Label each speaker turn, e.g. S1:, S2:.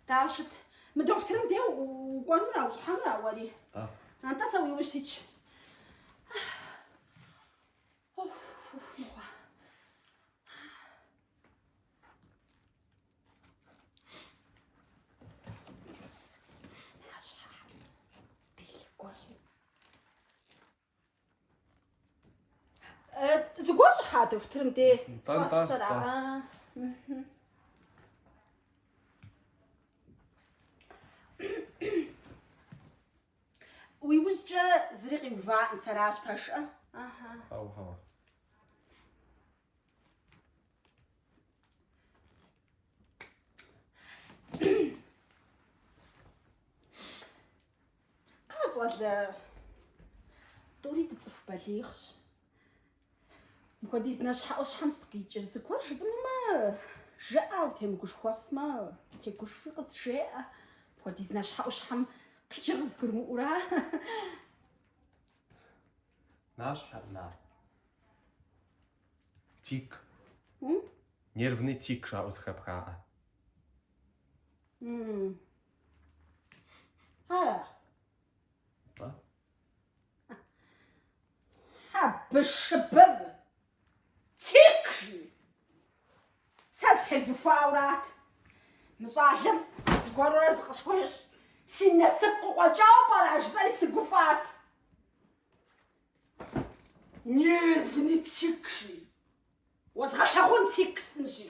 S1: Дауэ щыт? Мы дохутырым де укӏуэнура, ущӏыхьэнура уэри? Нтӏэ, сэ уи ужь ситщ. Мыгъуэ. Зыгуэр щӏыхьа дохутырым де?
S2: Нтӏэ, нтӏэ,
S1: Щӏэсщэра?
S2: нтӏэ.
S1: А, мгм. Уи ужькӏэ зыри къиуваӏым, сэращ пэжӏэ? Аха.
S2: Хьэуэ, хьэуэ.
S1: Кхъа, щӏалэ, тӏури дыцӏыху балигъщ. Мыпхуэдиз нэщхьэӏущхьэм сыт къикӏыр? Зыгуэр жыпӏэнумэ, жыӏэ, утемыгушхуэфмэ, тегушхуи къызжеӏэ. Мыпхуэдиз нэщхьэӏущхьэм къикӏыр къызгурымыӏура?
S2: Нащхьэ, на. Тик. Нервный тик жаӏэу зэхэпхаӏэ.
S1: Ара?
S2: Нтӏэ.
S1: Хьэбышыбыр! Тик, жи! Сэ зытезухуаурат. Мы щӏалэм зыгуэрурэ зыкъысхуещӏ. Си насып къыкъуэкӏауэ пӏэрэ жысӏэри сыгуфӏат. Нервный тик, жи! Уэзгъэлъагъун тик сщӏынщи.